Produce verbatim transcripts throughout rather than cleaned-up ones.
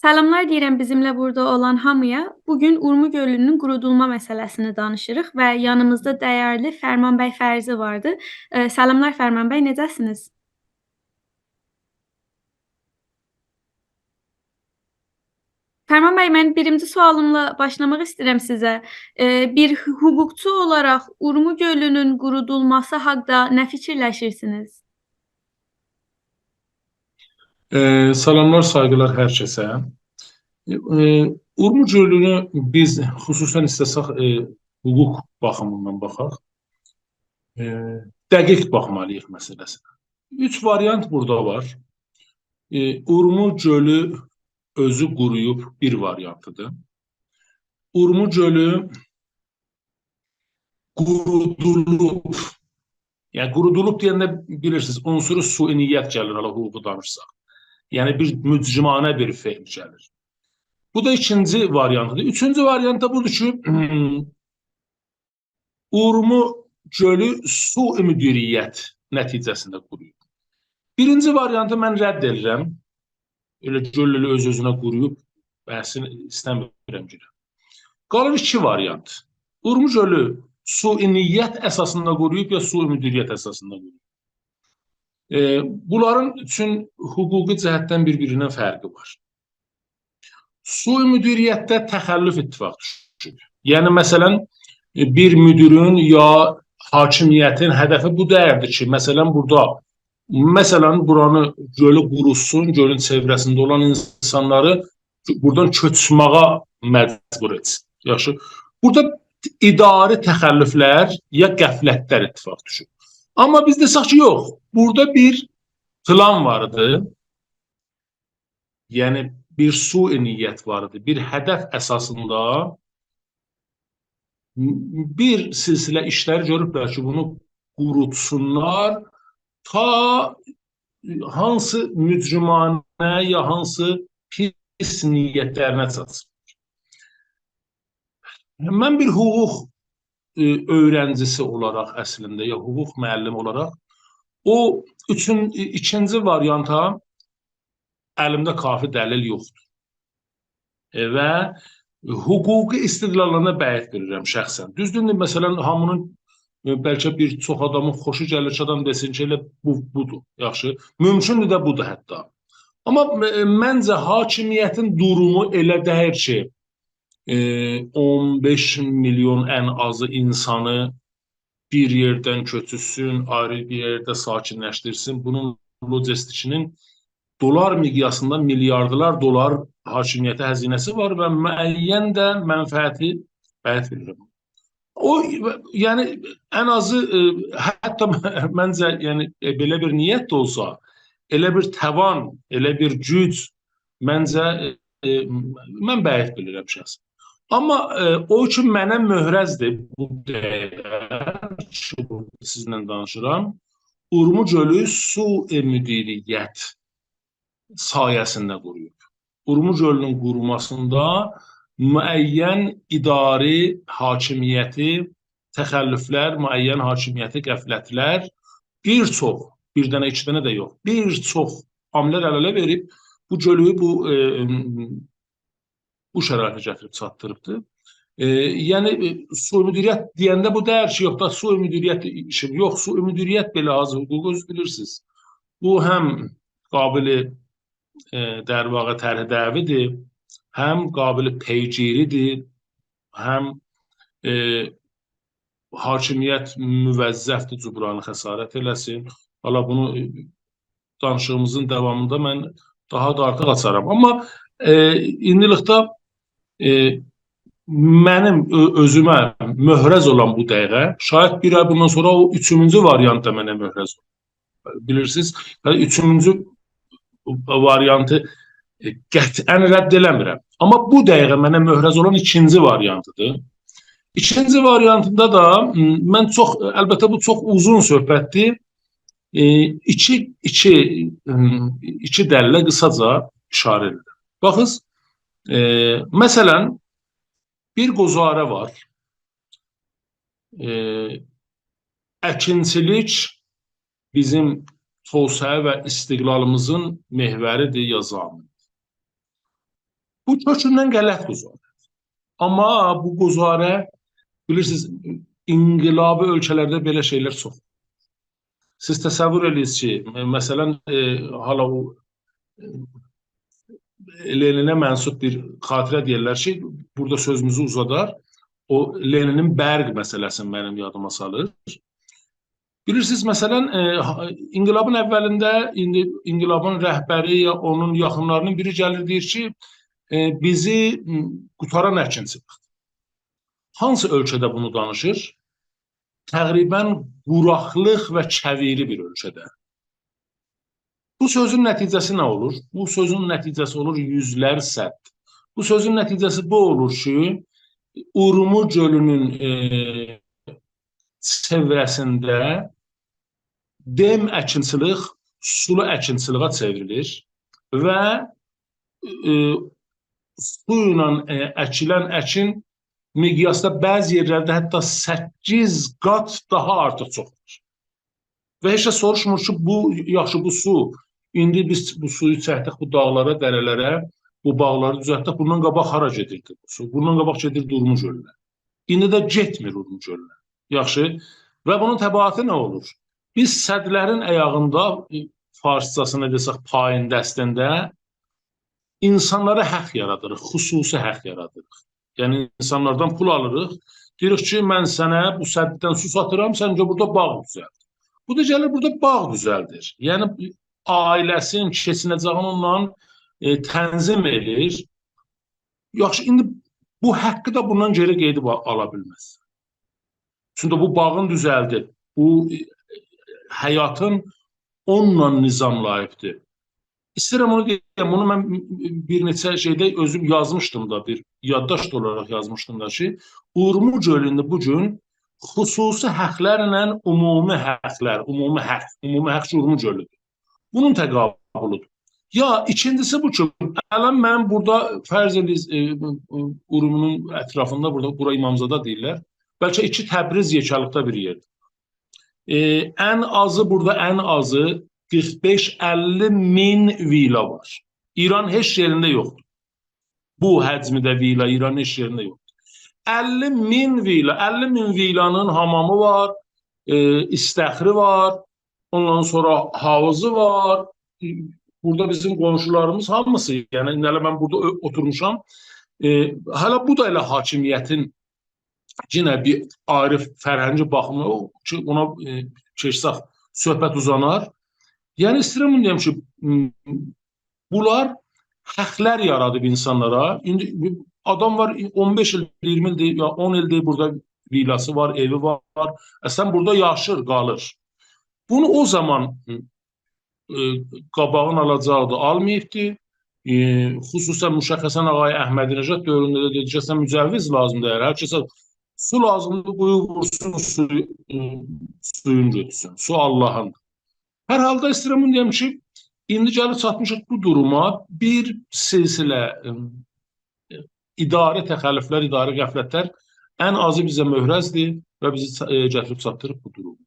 سلاملار دئییرم بیزیمله بورادا اولان هامییا. بو گون اورمو گؤلونون قورودولما مسئله‌سینی دانیشیریق و یانیمیزدا دیرلی فرمان بی فرضی واردی. ائ، سلاملار فرمان بی، نئجه‌سینیز؟ فرمان بی، من بیرینجی سؤالیملا باشلاماق ایسته‌ییرم سیزه. ائ، بیر حقوقچو اولاراق اورمو گؤلونون قورودولماسی حاقدا نه فیکیرلشیرسینیز؟ ائ، سلاملار، سایغیلار هر کسه. ائ، اورمو گؤلونو بیز خصوصاً ایسته‌سک، ائ، حقوق باخیمیندان باخاق، ائ، دقیق باخمالی‌ییق مسئله‌سینه. اوچ واریانت بورادا وار. ائ، اورمو گؤلو اؤزو قورویوب بیر واریانتی‌دیر. اورمو گؤلو قورودولوب. یعنی قورودولوب دئینده بیلیرسینیز، عنصر سوء نیت گلیر، هله حقوقو دانیشساق. یعنی بیر مجرمانه بیر فعل گلیر. بو دا ایکینجی واریانتی‌دیر. اوچونجو واریانت دا بودور کی، اورمو گؤلو سوء مدیریت نتیجه‌سینده قورویوب. بیرینجی واریانتی من رد ائدیرم. ائله گؤلو اؤز-اؤزونه قورویوب، بحثینی ایسته‌میرم گیرم. قالیر ایکی واریانت. اورمو گؤلو سوء نیت اساسیندا قورویوب یا سوء مدیریت اساسیندا قورویوب. ائ، بونلارین اوچون حقوقی جهتدن بیر-بیریندن فرقی وار. سوء مدیریتده تخلف اتفاق دوشور. یعنی، مثلاً، ائ، بیر مدیرین یا حاکمیتین هدفی بو دئییلدیر کی، مثلاً، بورادا، مثلاً، بورانی، گؤلو قوروسون، گؤلون چئوره‌سینده اولان اینسانلاری بورادان کؤچمه‌یه مجبور ائتسین. یاخشی. بورادا اداری تخلفلر یا غفلتلر اتفاق دوشور. آمما بیز دئسک کی، یوخ، بورادا بیر پلان واردی. یعنی، بیر سوء نیت واردی. بیر هدف اساسیندا بیر سلسله ایشلری گؤروبلر کی، بونو قوروتسونلار، تا هانسی مجرمانه یا هانسی پیس نیتلرینه چاتسین. من بیر حقوق، ائ، اؤیرنجیسی اولاراق اصلینده، یا حقوق معلمی اولاراق او اوچون، ائ، ایکینجی واریانتا الیمده کافی دلیل یوخدور. ائ، و حقوقی استدلاللارینا بیعت وئریرم شخصاً. دوزدور، ایندی مثلاً، هامینین، ائ، بلکه بیر چوخ آدامین خوشو گلیر کی، آدام دئسین کی، ائله بو، بودور. یاخشی، مومکوندور ده بودور حتی. آمما، ائ، منجه حاکمیتین دورومو ائله دئییل کی، ائ، اون بئش میلیون ان آزی اینسانی بیر یئردن کؤچورسون، آیری بیر یئرده ساکینلشدیرسین. بونون لوجیستیکینین دلار مقیاسیندا میلیاردلار دلار حاکمیته هزینه‌سی وار و معین ده منفعتی بیعت وئریرم. او، یعنی، ان آزی، ائ، حتی منجه، یعنی، ائ، بئله بیر نیت ده اولسا، ائله بیر توان، ائله بیر گوج، منجه، ائ، من بیعت بیلیرم شخصاً. آمما، ائ، او کی منه محرزدیر بو دقیقه کی، سیزینله دانیشیرام، اورمو گؤلو سوء مدیریت سایه‌سینده قورویوب. اورمو گؤلونون قوروماسیندا معین اداری حاکمیتی تخلفلر، معین حاکمیتی غفلتلر، بیر چوخ، بیر دنه، ایکی دنه ده یوخ، بیر چوخ عامل‌لر ال‌اله وئریب بو گؤلو بو، ائ، بو شرایطه گتیریب چاتدیریبدیر. ائ، یعنی، ائ، سوء مدیریت دئینده بو دئییل کی، یوخ دا سوء مدیریت ایشی، یوخ، سوء مدیریت بئله حاضر حقوقو اؤزو بیلیرسینیز. بو هم قابل، ائ، در واقع طرح دعوی‌دیر، هم قابل پیگیری‌دیر، هم، ائ، حاکمیت موظف‌دیر جبران خسارت ائله‌سین. حالا بونو، ائ، دانیشیغیمیزین داوامیندا من داها دا آرتیق آچارام. آمما، ائ، ایندیلیکده، ائ، منیم اؤ-، اؤزومه محرز اولان بو دقیقه، شاید بیر آی بوندان سونرا او اوچونجو واریانت دا منه محرز اولار. بیلیرسینیز، یعنی اوچونجو واریانتی، ائ، قطعاً رد ائله‌میرم. آمما بو دقیقه منه محرز اولان ایکینجی واریانتی‌دیر. ایکینجی واریانتیندا دا، م، من چوخ، البته بو چوخ اوزون صحبت‌دیر. ائ، ایکی، ایکی، م، ایکی دلیله قیساجا ایشاره ائدیرم. باخینیز، ائ، مثلاً، بیر گزاره وار. ائ، اکینچیلیک بیزیم توسعه و استقلالیمیزین محوری‌دیر، یا ضامنی‌دیر. بو کؤکوندن غلط گزاره‌دیر. آمما بو گزاره، بیلیرسینیز، انقلابی اؤلکه‌لرده بئله شئیلر چوخ. سیز تصور ائله‌یین کی، م-، مثلا، ائ، حالا او، ائ، لنینه منسوب بیر خاطره دئییرلر کی، بورادا سؤزوموزو اوزادار. او لنینین برق مسئله‌سینی منیم یادیما سالیر. بیلیرسینیز، مثلا، ائ، ها-، انقلابین اولینده ایندی انقلابین رهبری یا اونون یاخینلارینین بیری گلیر، دئییر کی، ائ، بیزی، م، قوتاران اکینچیلیکدیر. هانسی اؤلکه‌ده بونو دانیشیر؟ تقریبا قوراقلیق و کویری بیر اؤلکه‌ده. بو سؤزون نتیجه‌سی نه اولور؟ بو سؤزون نتیجه‌سی اولور یوزلر سد. بو سؤزون نتیجه‌سی بو اولور کی، اورمو گؤلونون، ائ، چئوره‌سینده دئم اکینچیلیک سولو اکینچیلیگه چئوریلیر و، ائ، سو ایله، ائ، اکیلن اکین مقیاسدا بعضی یئرلرده حتی سککیز قات داها آرتیق چوخدور. و هئچ کس سوروشمور کی، بو، یاخشی، بو سو، ایندی بیز بو سویو چکدیک بو داغلارا، دره‌لره، بو باغلاری دوزلتدیک. بوندان قاباق هارا گئدیردی بو سو؟ بوندان قاباق گئدیردی اورمو گؤلونه. ایندی ده گئتمیر اورمو گؤلونه. یاخشی. و بونون تبعاتی نه اولور؟ بیز سدلرین آیاغیندا، ائ، فارسجاسینا دئسک، پایین دستینده اینسانلارا حق یارادیریق، خصوصی حق یارادیریق. یعنی، اینسانلاردان پول آلیریق. دئییریک کی، من سنه بو سددن سو ساتیرام، سن ده بورادا باغ دوزلت. بو دا گلیر بورادا باغ دوزلدیر. یعنی، عائله‌سین، کئچینه‌جه‌یین اوننان، ائ، تنظیم ائدیر. یاخشی، ایندی بو حقی ده بوندان گئری قئییدیب آ-، آلا بیلمز. چونکی بو باغین دوزلدیب، بو، ائ، حیاتین اونونلا نظاملاییبدیر. ایسته‌ییرم اونو دئیم، بونو من بیر نئچه شئیده اؤزوم یازمیشدیم دا، بیر یادداشت اولاراق یازمیشدیم دا کی، اورمو گؤلونده بو گون خصوصی حقلرله عمومی حقلر، عمومی حق، عمومی حق کی، اورمو گؤلودور. بونون تقابلودور. یا ایکینجیسی بو کی، الان من بورادا فرض ائدین، ائ، ائ، اورمونون اطرافیندا بورادا، بورا امامزاده دئییرلر. بلکه ایکی تبریز یئکه‌لیکده بیر یئردیر. ائ، ان آزی بورادا، ان آزی قیرخ بئش اللی مین ویلا وار. ایران هئچ یئرینده یوخدور. بو حجمده ویلا ایران هئچ یئرینده یوخدور. اللی مین ویلا، اللی مین ویلانین حامامی وار، ائ، استخری وار، اوندان سونرا حاوزی وار. بورادا بیزیم قونشولاریمیز هامیسی، یعنی ایندی هله من بورادا اؤ-، اوتورموشام. ائ، هله بو دا ائله حاکمیتین یئنه بیر آیری فرهنگی باخیمی کی، اونا، ائ، کئچسک، صحبت اوزانار. یعنی، ایسته‌ییرم بونو دئیم کی، م، بونلار حقلر یارادیب اینسانلارا. ایندی آدام وار، اون بئش ایل، اییرمی ایلدیر، یا اون ایلدیر بورادا ویلاسی وار، ائوی وار. اصلا بورادا یاشیر، قالیر. بونو او زامان، ائ، قاباغین آلاجاقدی، آلماییبدی. ائ، خصوصا مشخصا آقای احمدی‌نژاد دؤورونده ده دئدی کی، «سن مجوز لازیمدیر، هر کسه سو لازیمدیر، قویو وورسون، سویو، ائ، سویون گؤتورسون. سو آللاهیندیر.» هر حالدا ایسته‌ییرم بونو دئیم کی، ایندی گلیب چاتمیشیق بو دوروما، بیر سلسله، ائ، اداره تخلفلر، اداره غفلتلر ان آزی بیزه محرزدیر و بیزی چا-، ائ، گتیریب چاتدیریب بو دوروما.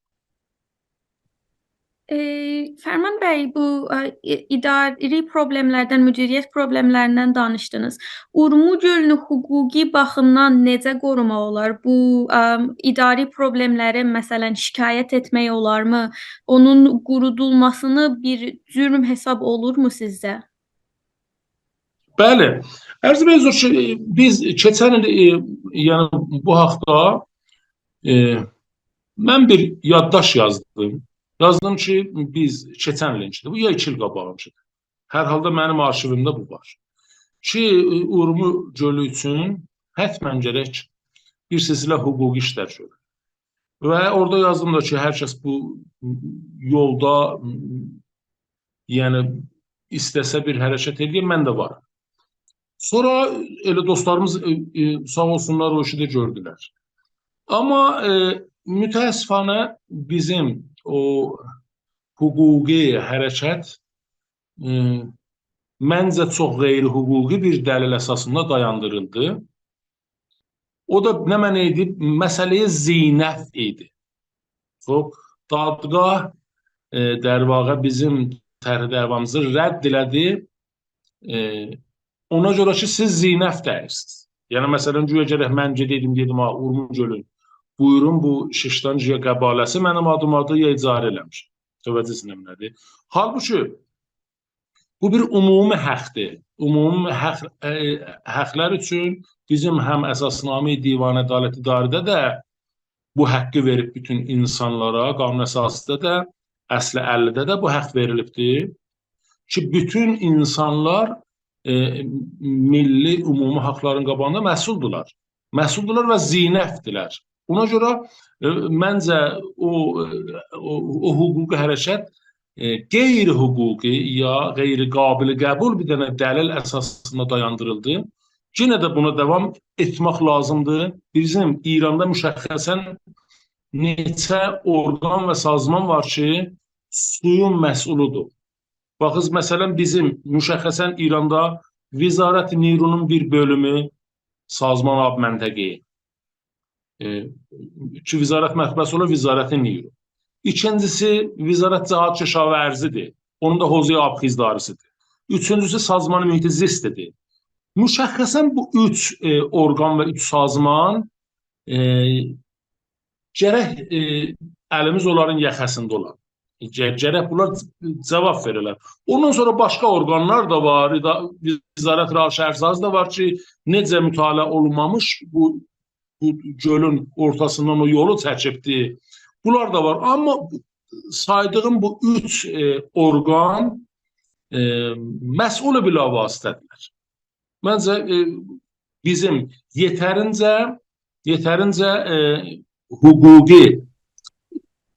ائ، فرمان بی، بو، ائ، ای-، اداری پروبلئملردن، مدیریت پروبلئملریندن دانیشدینیز. اورمو گؤلونو حقوقی باخیمدان نئجه قوروماق اولار؟ بو، ائ، اداری پروبلئملری، مثلا، شکایت ائتمک اولارمی؟ اونون قورودولماسینی بیر جرم حساب اولورمو سیزجه؟ بلی. عرض ائدیرم کی، بیز کئچن ایل، ائ، یعنی بو حاقدا، ائ، من بیر یادداشت یازدیم. یازدیم کی، بیز کئچن ایلینکیدیر، بو یا ایکی ایل قاباغینکیدیر. هر حالدا منیم آرشیویمده بو وار. کی، ائ، اورمو گؤلو اوچون حتما گرک بیر سلسله حقوقی ایشلر گؤرک. و اورادا یازدیم دا کی، هر کس بو یولدا، یعنی، ایسته‌سه بیر حرکت ائله‌یه، من ده وارام. سونرا ائله دوستلاریمیز، ائ، ائ، ساغ اولسونلار، او ایشی ده گؤردولر. آمما، ائ، متأسفانه بیزیم او حقوقی حرکت، ائ، منجه چوخ غیر حقوقی بیر دلیل اساسیندا دایاندیریلدی. او دا نمنه ایدی؟ مسئله‌ی ذینفع ایدی. خوب، دادگاه، ائ، در واقع بیزیم طرح دعوامیزی رد ائله‌دی. ائ، اونا گؤره کی، سیز زینف دئییلسینیز. یعنی، مثلا، گویا گرک من گئدئیدیم، دئییدیم، «ها، اورمو گؤلون، بویورون، بو ششتان گیگا قباله‌سی منیم آدیمادیر، یا اجاره ائله‌میشم.» توجه‌سینیز نمنه‌دیر؟ حالبوکی بو بیر عمومی حقدیر. عمومی حق، ائ، حقلر اوچون بیزیم هم اساسنامه‌ی دیوان عدالت اداری‌ده ده بو حقی وئریب بوتون اینسانلارا، قانون اساسی‌ده ده، اصل اللی‌ده ده بو حق وئریلیبدیر کی، بوتون اینسانلار، ائ، میللی عمومی حقلرین قاباغیندا مسئولدولار. مسئولدولار و زینفدیرلر. اونا گؤره، ائ، منجه او، ائ، او، او حقوقی حرکت، ائ، غیر حقوقی یا غیر قابل قبول بیر دنه دلیل اساسیندا دایاندیریلدی. یئنه ده بونا داوام ائتمک لازیمدیر. بیزیم ایراندا مشخصا نئچه اورقان و سازمان وار کی، سویون مسئولودور. باخیز، مثلا، بیزیم مشخصا ایراندا وزارت نیرونون بیر بؤلومو سازمان آب منطقه‌ای، ائ، کی، وزارت مطبوعاتی اولور، وزارت نیرو. ایکینجیسی، وزارت جهاد کشاورزی‌دیر. اونون دا حوزه‌ی آبخیزداری‌سی‌دیر. اوچونجوسو، سازمان محیط زیست‌دیر. مشخصا بو اوچ، ائ، اورقان و اوچ سازمان، ائ، گرک، ائ، الیمیز اونلارین یاخاسیندا اولا. گ-، گرک بونلار جاواب وئره‌لر. اوندان سونرا باشقا اورقانلار دا وار. ادا-، وزارت راهی شهرسازی ده وار کی، نئجه مطالعه اولونمامیش بو، بو گؤلون اورتاسیندان او یولو چکیبدی. بونلار دا وار. آمما سایدیغیم بو اوچ، ائ، اورقان، ائ، مسئول بلاواسطه‌دیرلر. منجه، ائ، بیزیم یئترینجه، یئترینجه، ائ، حقوقی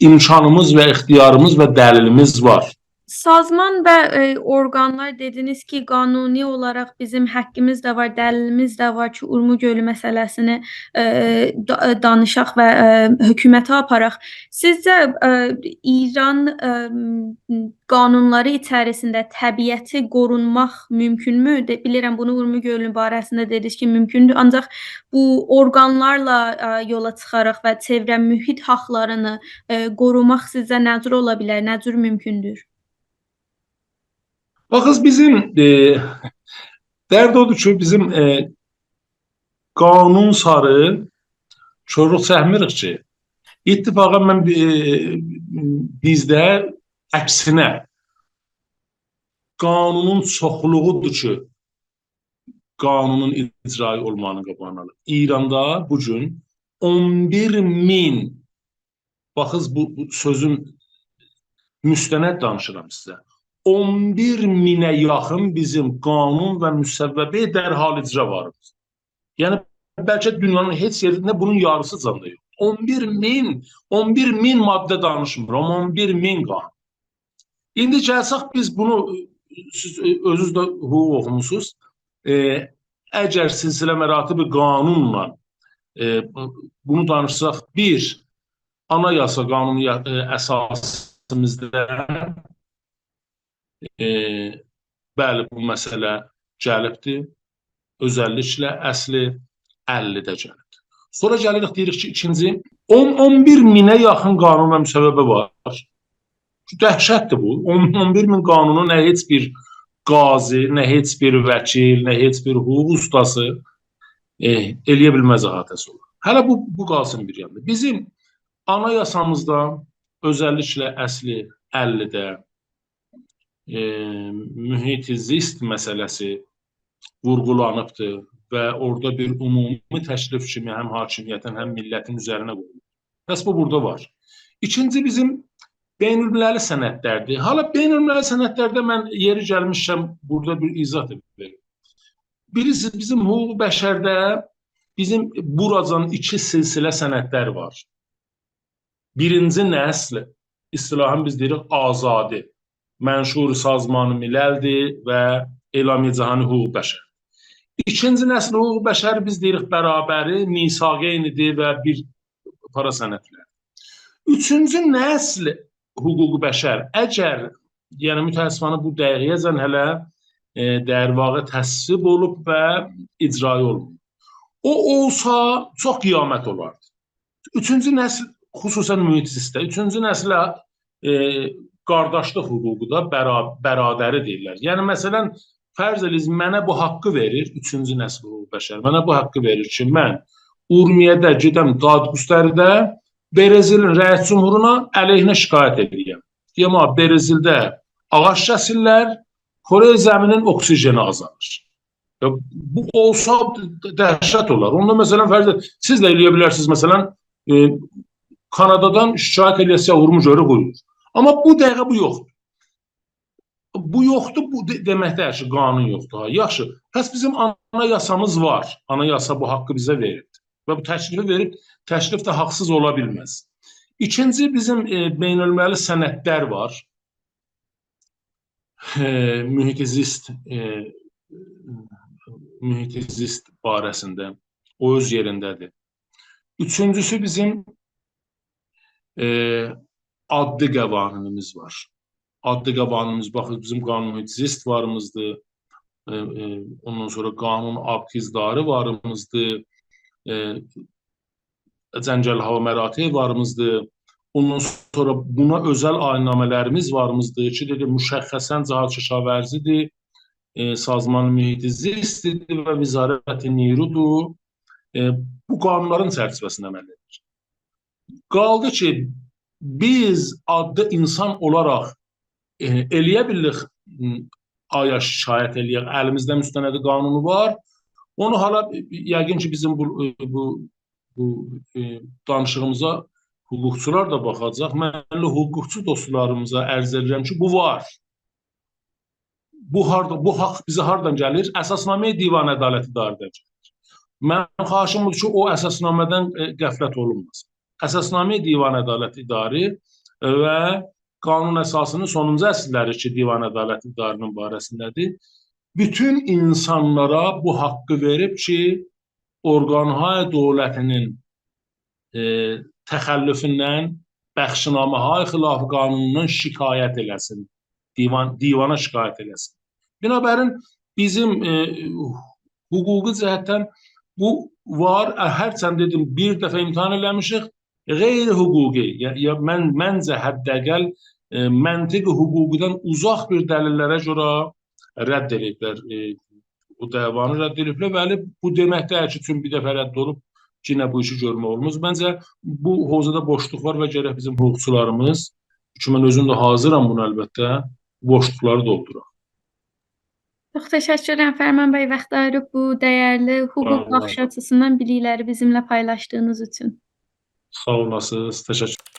امکانیمیز و اختیاریمیز و دلیلیمیز وار. سازمان و، ائ، اورقانلار دئدینیز کی، قانونی اولاراق بیزیم حقیمیز ده وار، دلیلیمیز ده وار کی، اورمو گؤلو مسئله‌سینی، ائ، دا-، دانیشاق و، ائ، حکومته آپاراق. سیزجه، ائ، ایران، ائ، قانونلاری ایچریسینده طبیعتی قورونماق مومکونمو؟ دئ-، بیلیرم، بونو اورمو گؤلونون باره‌سینده دئدینیز کی، مومکوندور. آنجاق بو اورقانلارلا، ائ، یولا چیخاراق و چئوره محیط حاقلارینی، ائ، قوروماق سیزجه نه جور اولا بیلر، نه جور مومکوندور؟ باخیز، بیزیم، ائ، درد اودور کی، بیزیم، ائ، قانون ساری کورلوق چکمیریک کی. اتفاقا من، ائ، بیزده عکسینه قانونون چوخلوغودور کی، قانونون اجرایی اولماغینین قاباغینی آلیر. ایراندا بو گون اون بیر مین، باخیز، بو، بو سؤزون مستند دانیشیرام سیزه. اون بیر مینه یاخین بیزیم قانون و مصوبه در حال اجرا واریمیز. یعنی، بلکه دونیانین هئچ یئرینده بونون یاریسیجان دا یوخ. اون بیر مین، اون بیر مین ماده دانیشمیر، آمما اون بیر مین قانون. ایندی گلسک، بیز بونو، سیز، ائ، اؤزونوز ده حقوق اوخوموسونوز. ائ، اگر سلسله مراتب قانونلا، ائ، بو-، بونو دانیشساق، بیر، آنایاسا قانونو یا-، ائ، اساسیمیزدا، ائ، بلی، بو مسئله گلیبدیر. اؤزللیکله اصلی اللی‌ده گلیبدیر. سونرا گلیریک، دئییریک کی، ایکینجی، اون، اون بیر مینه یاخین قانون و مصوبه وار. دهشتدیر بو. اون، اون بیر مین قانونو نه هئچ بیر قاضی، نه هئچ بیر وکیل، نه هئچ بیر حقوق اوستاسی، ائ، ائلیه بیلمز احاطه‌سی اولور. هله بو، بو قالسین بیر یاندا. بیزیم آنایاسامیزدا اؤزللیکله اصلی اللی‌ده، ائ، محیط زیست مسئله‌سی وورغولانیبدیر و اورادا بیر عمومی تکلیف کیمی هم حاکمیتین، هم میللتین اوزرینه قویولوب. پس بو بورادا وار. ایکینجی بیزیم بین‌المللی سندلردیر. حالا بین‌المللی سندلرده من یئری گلمیشکن بورادا بیر ایضاح دا وئریم. بیلیرسینیز، بیزیم حقوق بشرده بیزیم بوراجان ایکی سلسله سندلر وار. بیرینجی نسل، اصطلاحا بیز دئییریک آزادی، منشور سازمان ملل‌دیر و اعلامیه جهانی حقوق بشر. ایکینجی نسل حقوق بشر بیز دئییریک برابری، میثاقین‌دیر و بیر پارا سندلر. اوچونجو نسل حقوق بشر، اگر، یعنی متأسفانه بو دقیقه‌یه‌جن هله، ائ، در واقع تصویب اولوب و اجرایی اولمور. او اولسا چوخ قیامت اولاردی. اوچونجو نسل، خصوصا محیط زیستده، اوچونجو نسله، ائ، قارداشلیق حقوقو دا برا-، برادری دئییرلر. یعنی، مثلا، فرض ائله‌ییز، منه بو حاقی وئریر، اوچونجو نسل حقوق بشر، منه بو حاقی وئریر کی، من اورمیه‌ده گئدم دادگستری‌ده برزیلین رئیس جمهورونا علیهینه شکایت ائله‌یم. دئیم، «ها، برزیلده آغاج کسیرلر، کره زمینین اکسیژنی آزالیر.» یا، بو اولسا دهشت اولار. اوندا، مثلا، فرض ائت، سیز ده ائله‌یه بیلرسینیز، مثلا، ائ، کانادادان شکایت ائله‌یه‌سینیز، هورموز گؤلو قورویور. آمما بو دقیقه بو یوخدور. بو یوخدور، بو دئ-، دئمک دئییل کی، قانون یوخدور. ها، یاخشی، پس بیزیم آنایاسامیز وار. آنایاسا بو حاقی بیزه وئریب و بو تکلیفی وئریب، تکلیف ده حاقسیز اولا بیلمز. ایکینجی، بیزیم، ائ، بین‌المللی سندلر وار. ائ، محیط زیست، ائ، محیط زیست باره‌سینده. او اؤز یئرینده‌دیر. اوچونجوسو، بیزیم، ائ، عادی قوانینیمیز وار. عادی قوانینیمیز، باخین، بیزیم قانون محیط زیست واریمیزدیر. ائ، ائ، اوندان سونرا قانون آبخیزداری واریمیزدیر. ائ، جنگل هوا مراتع واریمیزدیر. اوندان سونرا بونا اؤزل آیین‌نامه‌لریمیز واریمیزدیر کی، دئدیم، مشخصا جهاد کشاورزی‌دیر، ائ، سازمان محیط زیست‌دیر و وزارت نیرودور. ائ، بو قانونلارین چرچیوه‌سینده عمل ائدیر. قالدی کی، بیز عادی اینسان اولاراق، ائ، ائله‌یه بیلیریک، م، آیا شکایت ائله‌یک، الیمیزده مستند قانونو وار. اونو حالا، ائ، یقین کی، بیزیم بو، ائ، بو، بو، ائ، دانیشیغیمیزا حقوقچولار دا باخاجاق. من ائله حقوقچو دوستلاریمیزا عرض ائدیرم کی، بو وار. بو هاردا، بو حاق بیزه هاردان گلیر؟ اساسنامه‌ی دیوان عدالت اداری‌دن گلیر. منیم خواهیشیم بودور کی، او اساسنامه‌دن، ائ، غفلت اولونماسین. اساسنامه‌ی دیوان عدالت اداری و قانون اساسی‌نین سونونجو اصللری کی، دیوان عدالت اداری‌نین باره‌سینده‌دیر، بوتون اینسانلارا بو حاقی وئریب کی، ارگان‌های دولتی‌نین، ائ، تخلفیندن، بخشنامه‌های خلاف قانونوندان شکایت ائله‌سین. دیوان، دیوانا شکایت ائله‌سین. بنابراین، بیزیم، ائ، حقوقی جهتدن بو وار. اه، هرچند دئدیم، بیر دفعه امتحان ائله‌میشیک، غیر حقوقی، یا، یا من، منجه حداقل، ائ، منطق حقوقی‌دن اوزاق بیر دلیل‌لره گؤره رد ائدیبلر. ائ، بو دعوانی رد ائدیبلر. بلی، بو دئمک دئییل کی، چون بیر دفعه رد اولوب، یئنه بو ایشی گؤرمک اولماز. منجه بو حوزه‌ده بوشلوق وار و گرک بیزیم حقوقچولاریمیز، کی، من اؤزوم ده حاضرام بونو البته، بوشلوقلاری دولدوراق. چوخ تشکر ائدیرم، فرمان بی، واخت آییریب بو دیرلی حقوق، ساغ اولون، باخیش آچیسیندان بیلیک‌لری بیزیمله پایلاشدیغینیز اوچون. ساغ اولاسینیز، تشکر.